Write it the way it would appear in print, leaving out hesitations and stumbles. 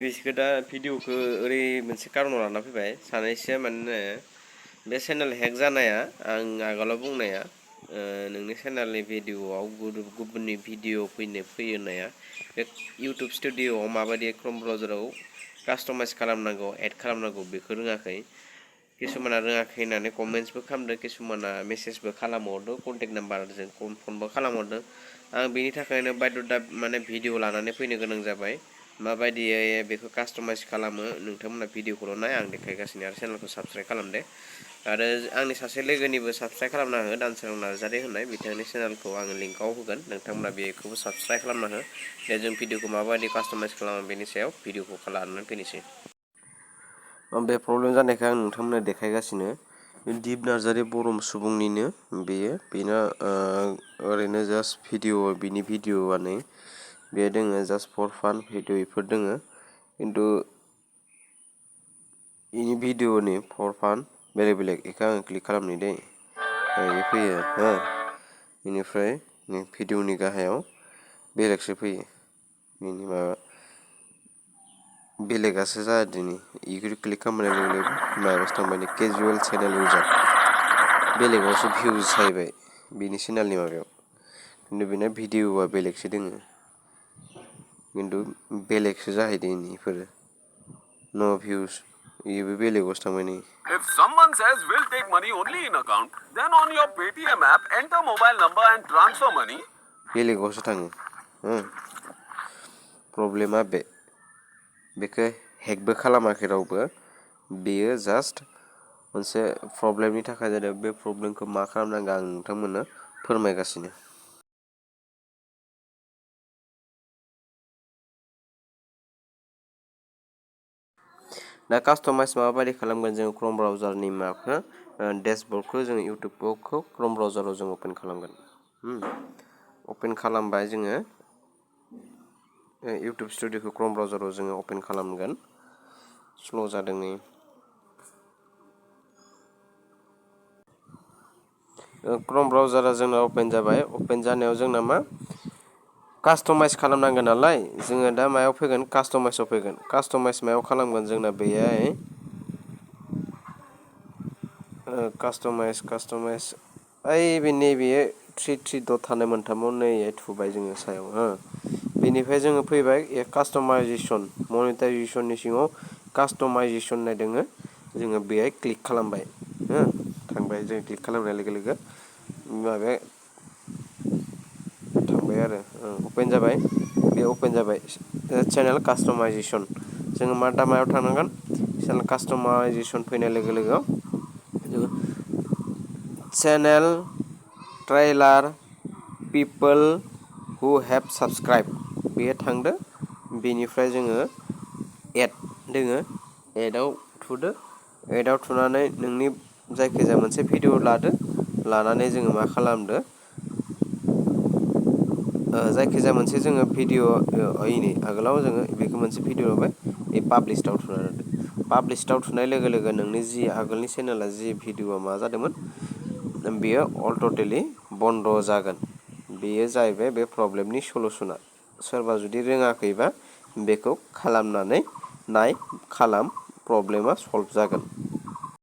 बिसोर दा भिडिअखौ ओरै मोनसे कारनाव लाना फैबाय सानैसो माने बे चेनेल हेक जानाया आं आगोलाव बुंनाया नोंनि चेनेलनि भिडिअआव गुबुननि भिडिअ फैयो होननाया बे इउटुब स्टुडिअआव माबायदि क्रम ब्राउजाराव कास्टमाइज खालामनांगौ एड खालामनांगौ बेखौ रोङाखै किसुमाना रोङाखै होननानै कमेन्ट्सबो खालामदों किसुमाना मेसेजबो खालामहरदों कन्टेक्ट नाम्बारजों फनबो खालामहरदों आं बेनि थाखायनो बायद'था माने भिडिअ लानानै फैनो गोनां जाबाय माबायदियै बेखौ कास्टमाइज खालामो नोंथांमोना भिडिअखौल' नाय आं देखायगासिनो आरो चेनेलखौ साबस्क्राइब खालामदे आरो आंनि सासे लोगोनिबो साबस्क्राइब खालामना हो दानसोरां नार्जारि होननाय बिथांनि चेनेलखौ आङो लिंकआव होगोन नोंथांमोना बेखौबो साबस्क्राइब खालामना हो दे जों भिडिअखौ माबायदि कास्टमाइज खालामो बेनि सायाव भिडिअखौ लानानै फैनोसै बे प्रब्लेम जानायखौ आं नोंथांमोननो देखायगासिनो दिप नार्जारि बर' सुबुंनिनो बेनो ओरैनो जास्ट भिडिअ बिनि भिडिअआनो बे दोङो जास्ट फर फान भिडिअफोर दोङो खिन्थु इनि भिडिअनि फर फान बेलेग बेखौ आं क्लिक खालामनि दै बे फैयो हो बेनिफ्राय भिडिअनि गाहायाव बेलेगसो फैयो बेनि माबा बेलेगासो जादों इखौ क्लिक खालामनाय लोगो लोगो माबासो थांबाय केजुवेल चेनेल इउजार बेलेगावसो भिउस जाहैबाय बिनि चेनेलनि माबायाव खिन्थु बेना भिडिअआ बेलेगसो दोङो खिन्थु बेलेगसो जाहैदों इफोरो न' भिउस इबो बेलेगावसो थांबाय नै If someone says we'll take money only in account, then on your Paytm app enter mobile number and transfer money. बेलेगावसो थाङो प्रब्लेमा बेखौ हेकबो खालामाखै रावबो बेयो जास्ट मोनसे प्रब्लेमनि थाखाय जादों बे प्रब्लेमखौ मा खालामनांगौ आं नोंथांमोननो फोरमायगासिनो दा कास्टमाइज माबायदि खालामगोन जों क्रम ब्राउजारनि माबाखौ डेशबर्डखौ जों इउटुबखौ क्रम ब्राउजाराव जों अपेन खालामगोन अपेन खालामबाय जोङो इउटुब स्टुडिअखौ क्रम ब्राउजाराव जोङो अपेन खालामगोन स्ल' जादों नै क्रम ब्राउजारा जोंना अपेन जाबाय अपेन जानायाव जोंना मा कास्टमाइज खालामनांगोन नालाय जोङो दा मायाव फैगोन कास्टमाइजआव फैगोन कास्टमाइज मायाव खालामगोन जोंना बेहाय कास्टमाइज ओइ बे नैबेयो थ्रि दट थानाय मोनथामाव नै थुबाय जोङो सायाव बेनिफ्राय जोङो फैबाय कास्टमाइजेसन मनिटाइजेसननि सिङाव कास्टमाइजेसन होननाय दोङो जोङो बेहाय क्लिक खालामबाय थांबाय जों क्लिक खालामनाय लोगो लोगो माबाया थांबाय आरो अपेन जाबाय बे अपेन जाबाय चेनेल कास्टमाइजेसन जोङो दा मायाव थांनांगोन चेनेल कास्टमाइजेसन फैनाय लोगो लोगो चेनेल ट्रेलार पिपोल हु हेभ साबस्क्राइब बेयो थांदो बेनिफ्राय जोङो एड दोङो एडआव थुदो एडआव थुनानै नोंनि जायखिजाया मोनसे भिडिअ लादो लानानै जोङो मा खालामदो जायखिजाया मोनसे जोङो भिडिअ नै आगोलाव जोङो बेखौ मोनसे भिडिअ लाबाय बे पाब्लिसआव थुना होदो पाब्लिसआव थुनाय लोगो लोगो नोंनि जि आगोलनि चेनेला जि भिडिअआ मा जादोंमोन बेयो अल टटेलि बन्द' जागोन बेयो जाहैबाय बे प्रब्लेमनि सलुसना सोरबा जुदि रोङाखैबा बेखौ खालामनानै नाय खालाम प्रब्लेमा सल्भ जागोन